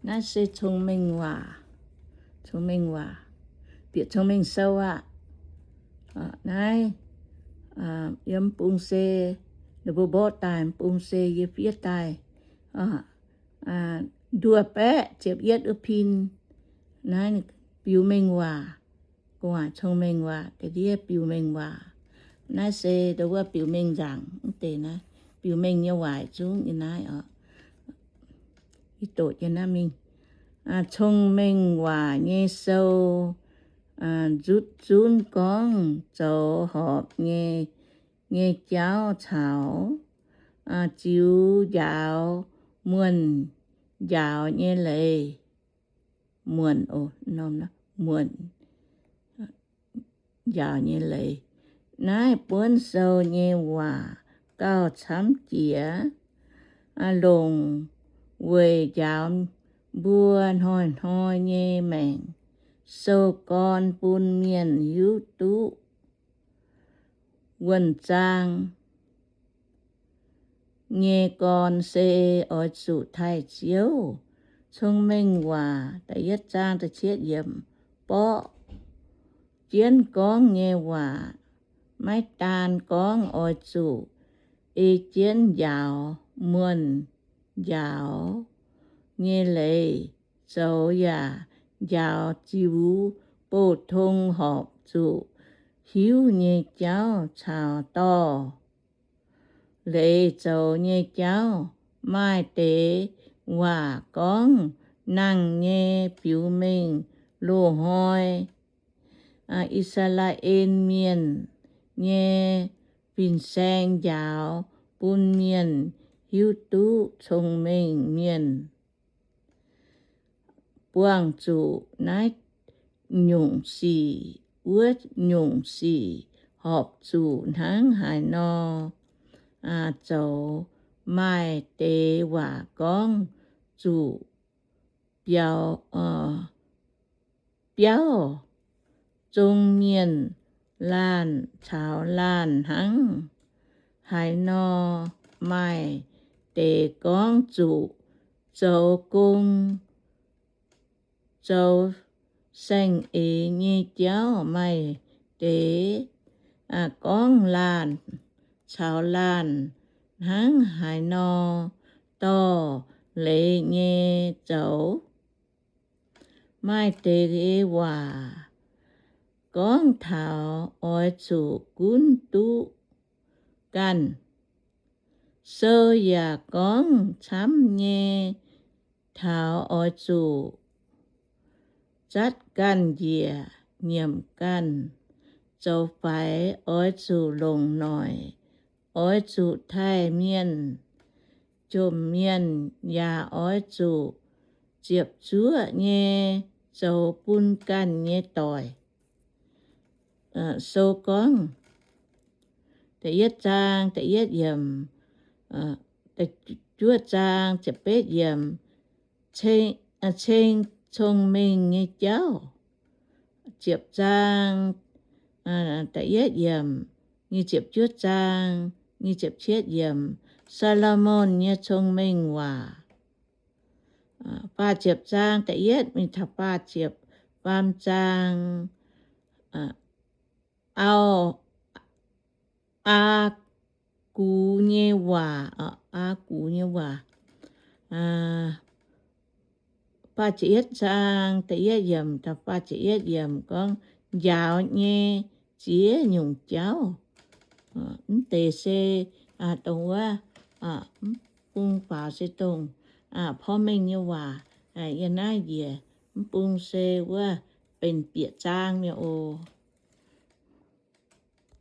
Naaiv se cong-mengh waac, cong-mengh waac, bieqc Cong-Mengh Sou aqv. Naaiv yiem bung se, ninh mbuo mborqv daaih bung se yie fiev daaih nduoh baeqv ziepc yietv wuov pin. Naaiv biux mengh waac, gu'nguaaic cong-mengh waac, ga'ndiev biux mengh waac. Naaiv se ndo wuov biux mengh nzaangc wuov deix naaiv, biux mengh nyei waaic zungv yiem naaiv oc. Ih doqc jienv naaiv mingh. Cong-Mengh Waac nyei sou nzutv zunv gorngv zoux horpc nyei, nyei jauv caux ziux njaaux muonh njaaux nyei leiz. Muonh, muonh njaaux nyei leiz. Naaiv buonv sou nyei waac gauh camv jiex, longc weic njaaux mbuo hnoi-hnoi nyei maengc, sou gorn bun mienh hiuv duqv. Wuonh zaang nyei gorn se oix zuqc taaih Ziouv. Cong-Mengh Waac da'yietv zaang da'cietv yiemc, borqv jienv gorngv nyei waac maiv daan gorngv oix zuqc ei jienv njaaux muonh njaaux nyei leiz zoux yaac njaaux ziux bouh tong horpc zuqc hiuv nyei jauv caux dorh leiz zoux nyei jauv. Maaih deix waac gorngv nangh nyei biux mengh loz-hnoi I^saa^laa^en Mienh nyei fin-saeng njaaux bun mienh hiuv duqv cong-mengh mienh buangh zuqc naaiv nyungc sic wuov nyungc sic horpc zuqc hnangv haaix nor zoux. Maaih deix waac gorngv zuqc biauv, biauv zong mienh laanh caux laanh hnangv haaix nor. Maaih deix gorngv zuqc zoux gong zoux saeng-eix nyei jauv. Maaih deix gorngv laanh caux laanh hnangv haaix nor dorh leiz nyei zoux. Maaih deix waac gorngv taux oix zuqc gunv duqv ganh. Sou yaac gorngv camv nyei taux oix zuqc zatv ganh njiec, nyiemc ganh zoux faix, oix zuqc longc noic, oix zuqc taaih mienh, jomc mienh, yaac oix zuqc ziepc zuoqv nyei zoux bun ganh nyei doic. Sou gorngv da'yietv zaang da'yietv yiemc, juov zaang ziepc betv yiemc, ceng cong-mengh nyei jauv. Ziepc zaang da'yietv yiemc, nyic ziepc juov zaang nyic ziepc cietv yiemc, Saa^lo^morn nyei cong-mengh waac. Faah ziepc zaang da'yietv mingh taux faah ziepc faam zaang, Au, Aa Gux nyei waac, Aa Gux nyei waac. Faah ziepc yietv zaang da'yietv yiemc taux faah ziepc yietv yiemc gorngv njaaux nyei ziex nyungc jauv. Mv deix se dongh wuov, mv bung faaux se dongh porv mengh nyei waac. Yie naaiv njiec mv bung se wuov benx bieqc zaang mi'aqv oc.